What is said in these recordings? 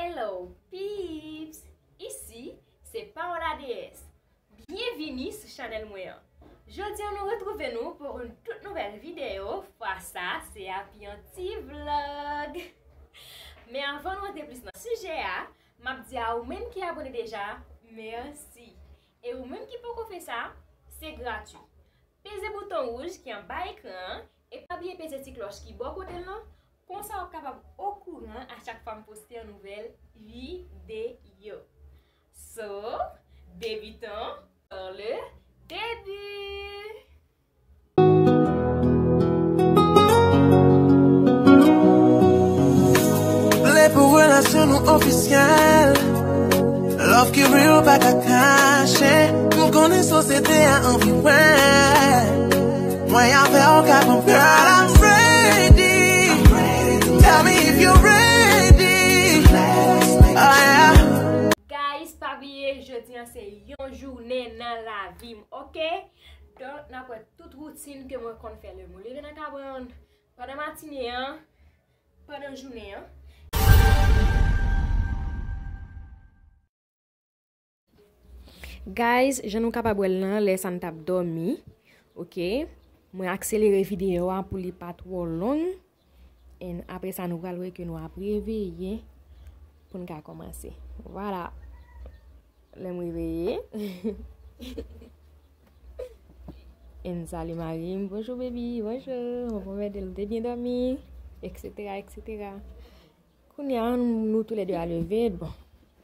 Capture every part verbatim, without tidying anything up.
Hello peeps! Isi se Paola D S. Byenvini sou chanèl mwen an. Jodi an nou retwouve nou pou yon tout nouvèl videyo. Fwa sa se api yon ti vlog. Men avan nou antre plis nan sijè a, m ap di a ou menm ki abone deja, mèsi. E ou menm ki poko fè sa, se gratwi. Peze bouton wouj ki anba ekran an e pa bliye peze ti klòch ki bò kote l lan. Konsa w ap kapab okouran a chak fwa m poste yon nouvèl videyo. So, débutons par le début. Vle pou relasyon nou ofisyèl. Love ki real pa ka kache. M konnen sosyete a anvi wè. Mwen avè w ka pran. Girl, I'm ready. Tell me if you ready. Oh yeah. Guys, pa bliye, jodi an se yon jounen nan lavi m, oke? Donk, n ap wè tout woutin ke mwen konn fè lè mwen leve nan kabann, pandan matine an, pandan jounen an. Guys, jan nou kapab wè l lan, lè sa n t ap dòmi, oke? Mwen akselere videyo a pou li pa twò long. And apre sa, nou pral wè ke nou ap reveye pou n ka kòmanse. Vwala. Lè m reveye. And salut mari m, bonjou baby, bonjou. Mwen pwomete l te byen dòmi, et cetera, et cetera. Kounye a, nou toulède a leve. Bon,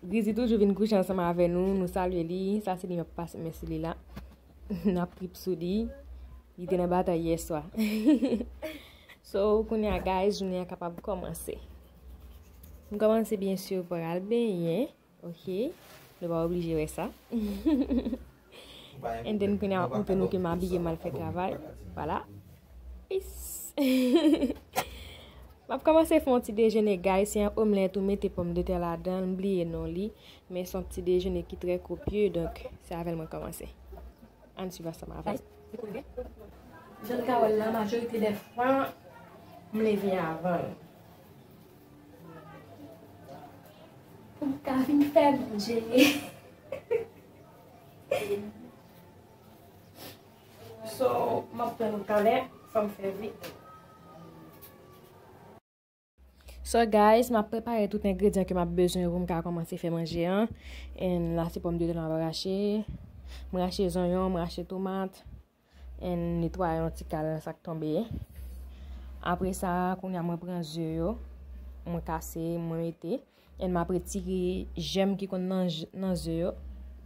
Grizi toujou vin kouche ansanm avè nou, nou salye li. Sa se li m ap pase men sou li la. N ap trip sou li. Li te nan batay yèswa. So, kounye a, guys, jounen an kapab kòmanse. M kòmanse, byen si, pral benyen. Ok. Nou pa oblije wè sa. And then, kounye a, w ap montre nou ke m abiye, m al fè travay. Vwala. Peace. M ap kòmanse fè yon ti dejene, guys. Se yon omlèt ou mete pòmdetè ladan l, m bliye non li. Men se yon ti dejene ki trè kopye, donk, se avè l mwen kòmanse. Ann swiv ansanm avè m. Jan n ka wè l la, majorite dè fwa, m leve avan l. Pou m ka vin fè manje. So, m ap pran yon kalè, fò m fè vit. So guys, m ap prepare tout engredyan ke m ap bezwen pou m ka kòmanse fè manje an. And la se pòmdetè m ap rache. M rache zonyon, m rache tomat. And netwaye yon ti kal sa k tonbe. Apre sa, kounye a mwen pran ze yo. Mwen kase, mwen mete. And m ap retire jèm ki konn nan j-, nan ze yo.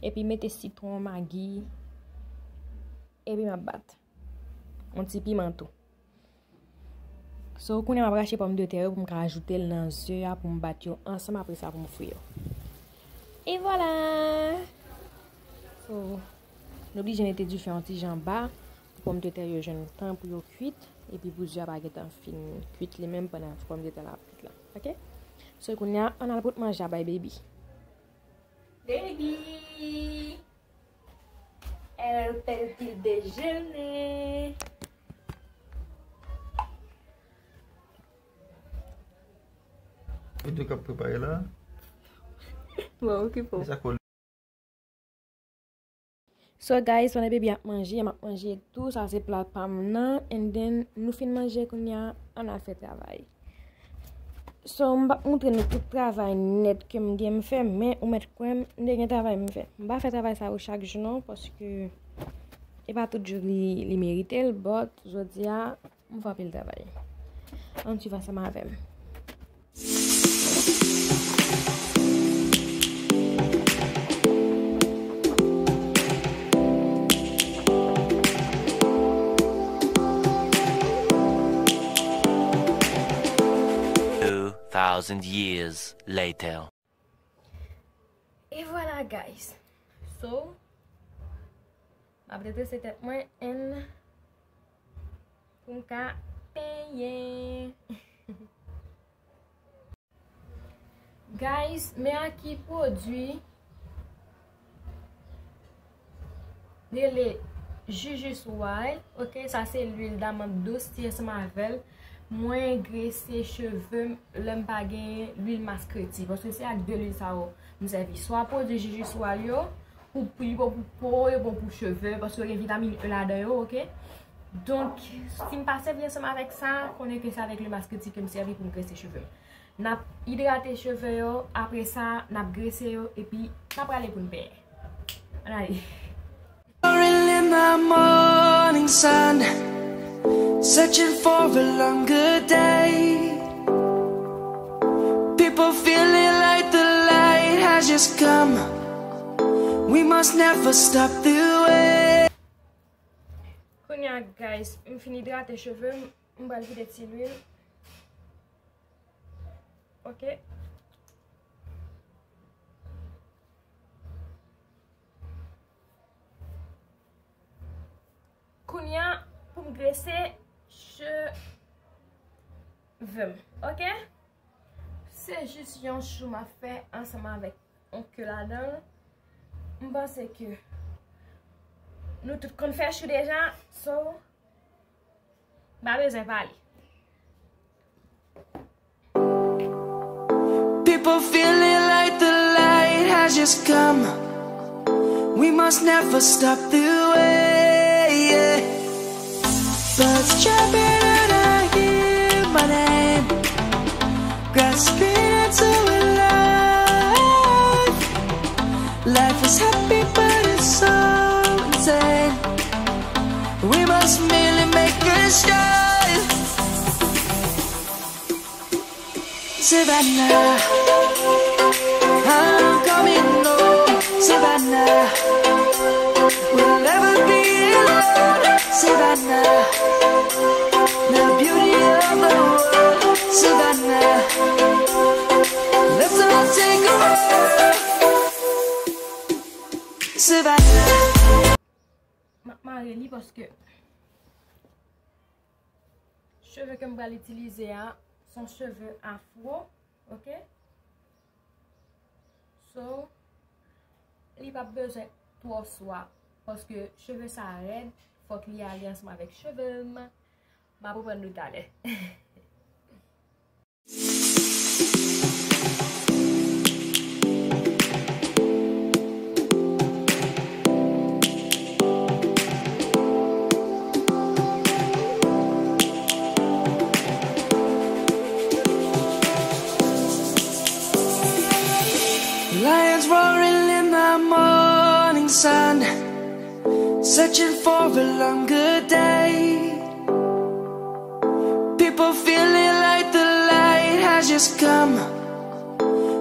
Epi mete sitwon, magi. Epi m ap bat. Yon ti piman tou. So, kounye a m ap rache pòmdetè yo pou m ka ajoute l nan ze a pou m bat yo ansanm, apre sa pou m fri yo. E vwala! So, nou oblije mete dife yon ti jan ba pou pòmdetè yo jwenn tan pou yo kwit, epi pou ze a pa gentan fin kwit li menm pandan pòmdetè la ap kwit la. Ok? So, kounye a, ann al pot manje a bay baby. Baby! El petit déjeuner. Ou di k ap prepare la? Mwen okipe w. Sa kole. So guys, pandan baby ap manje, m ap manje tou, sa se pla pa m nan, and then nou fin manje kounye a, ann al fè travay. So, m p ap montre nou tout travay nèt ke m gen m fè, men ou mèt kwè m, m te gen travay m fè. M pa fè travay sa yo chak jou non, paske e pa tout jou li, li merite l, but jodi a, m fè anpil travay. Ann swiv ansanm avè m. Two thousand years later. E vwala, guys. So, m ap redrese tèt mwen and pou m ka penyen. Guys, men a ki pwodui rele Jujus Wild, ok, sa se lwil damant dous, ti ansanm avè l. Mwen grese cheve m lè m pa gen lwil maskreti, paske se ak de lwil sa yo m sèvi. Swa pwodui Jiji Swal yo, pou, pou, pou po, yo bon pou cheve, paske yo gen vitamin E ladan yo, oke? Donk, si m pa sèvi ansanm avèk sa, konnen ke se avèk lwil maskreti ke m sèvi pou m grese cheve m. N ap idrate cheve yo, apre sa, n ap grese yo, epi n ap rale pou n benyen. Ann ale. Roaring in the morning sun, searching for a longer day. People feeling like the light has just come. We must never stop the way. Kounye a, guys, m fin idrate cheve m, m pral vide ti lwil. Ok. Kounye a, pou m grese cheve m, ok? Se jis yon chou m ap fè ansanm avèk yon ke ladan l. M panse ke nou tout konn fè chou deja, so, m pa bezwen pale. People feeling like the light has just come. We must never stop the way, yeah. Birds chirping and I hear my name. Grass is green and so alive. Life is happy, but it's so insane. We must merely make a start. Savannah, I'm coming home. Savannah, we'll never be alone. Savannah, the beauty of the world. Savannah, let's all take a walk. Savannah. M ap mare li paske cheve ke m pral itilize a, se yon cheve afro, ok? So, li p ap bezwen twò swa, paske cheve sa rèd, fòk li ale ansanm avèk cheve m. M ap reprann nou talè. Lions roaring in the morning sun, searching for a longer day. People feeling like the light has just come.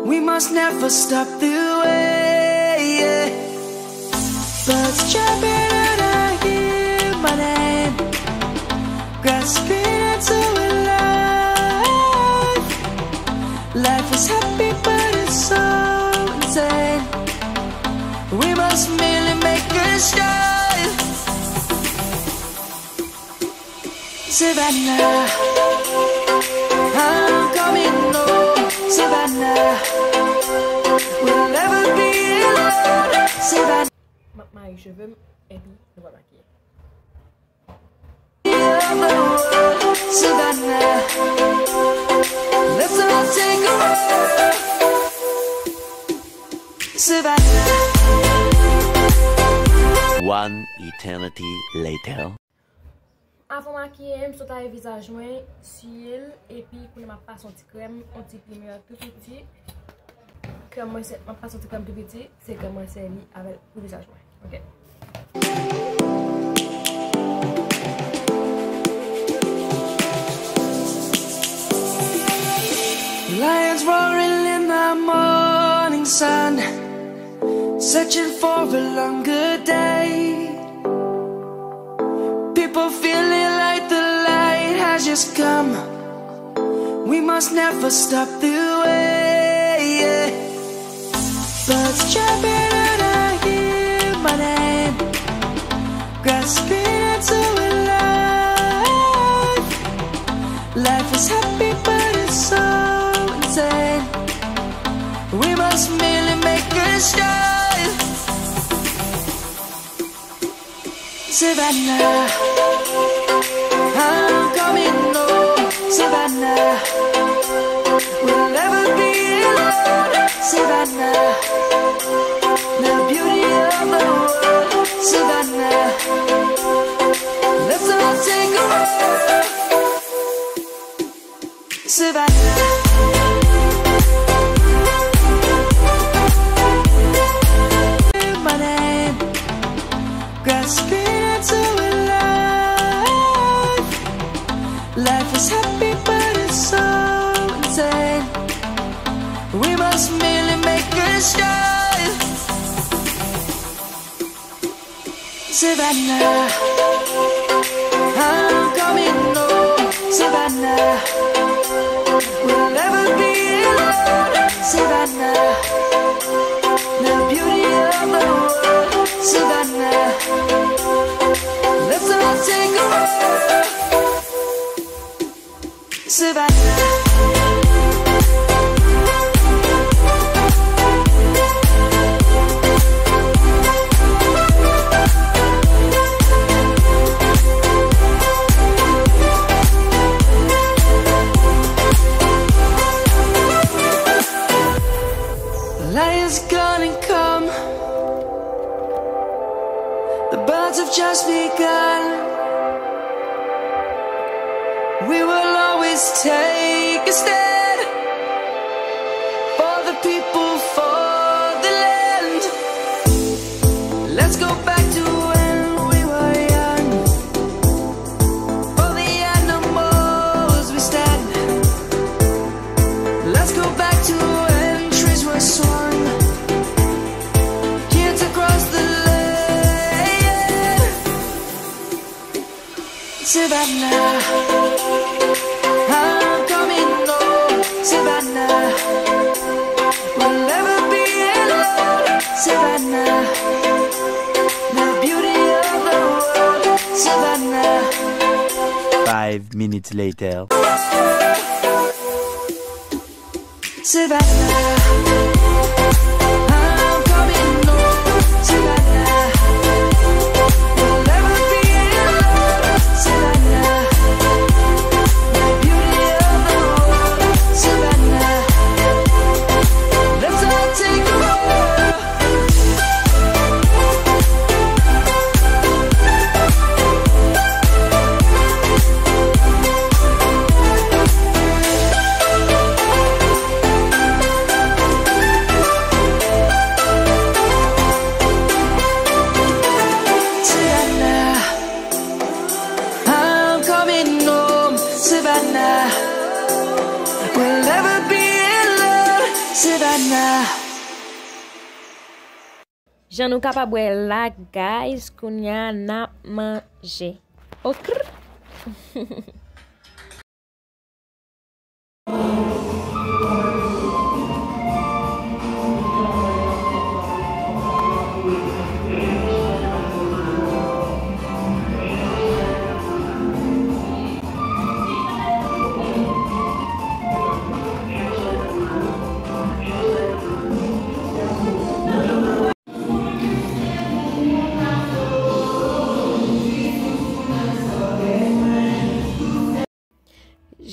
We must never stop the way, yeah. Birds chirping and I hear my name. Grass is green and so alive. Life is happy, but it's so insane. We must merely make a start. Savannah, I'm coming home. Savannah, we'll never be alone. Savannah. M ap mare cheve m, epi nou va makiye. Savannah, let's all take a walk. Savannah. One eternity later. Avan makiye, m sot lave vizaj mwen, siye l, epi kounye a m ap pase yon ti krèm, yon ti primè tou piti. Krèm mwen se, m ap pase yon ti krèm tou piti, se krèm mwen sèvi avè l pou vizaj mwen. Ok. Lions roaring in the morning sun, searching for a longer day. People feeling like the light has just come. We must never stop the way, yeah. Birds chirping and I hear my name. Grass is green and so alive. Life is happy, but it's so insane. We must merely make a start. Savannah, I'm coming home. Must merely make a style. Savannah, I'm coming home. Savannah, we'll never be alone. Savannah, the beauty of the world. Savannah, let's all take a walk. Savannah. Light is gonna come. The birds have just begun. We will always take a stand for the people, for the land. Let's go back to when we were young. For the animals we stand. Let's go back to when trees were swung. Kids across the land. Savannah, I'm coming home. Savannah, we'll never be alone. Savannah, the beauty of the world. Savannah. Five minutes later. Savannah, I'm coming home. Savannah, we'll never be alone. Savannah, the beauty of the world. Savannah, let's all take a walk. Savannah, I'm coming home. Savannah, we'll never be alone. Savannah. Jan nou kapab wè la, guys, kounye a n ap manje. Okr.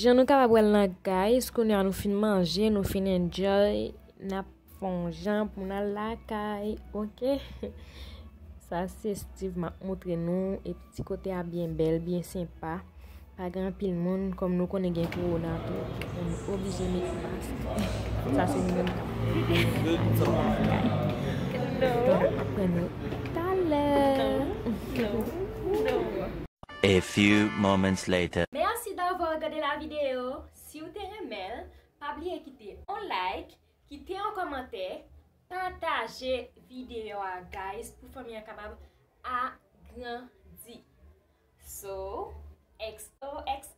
Jan nou kapab wè l nan, guys, kounye a nou fin manje, nou fin enjoy, n ap fè yon jan pou n al lakay, oke? Sa se Steve m ap montre nou, epi ti kote a byen bèl, byen senpa. Pa gen anpil moun, kòm nou konnen gen kowona tou, nou oblije met mask. Sa se nou menm k ap fè. Donk, n ap wè nou talè. A few moments later. Mèsi d'avoir regardé la vidéo. Si w te renmen l, pa bliye kite yon like, kite yon kòmantè, pataje videyo a, guys, pou fanmi an kapab agrandi. So, X O X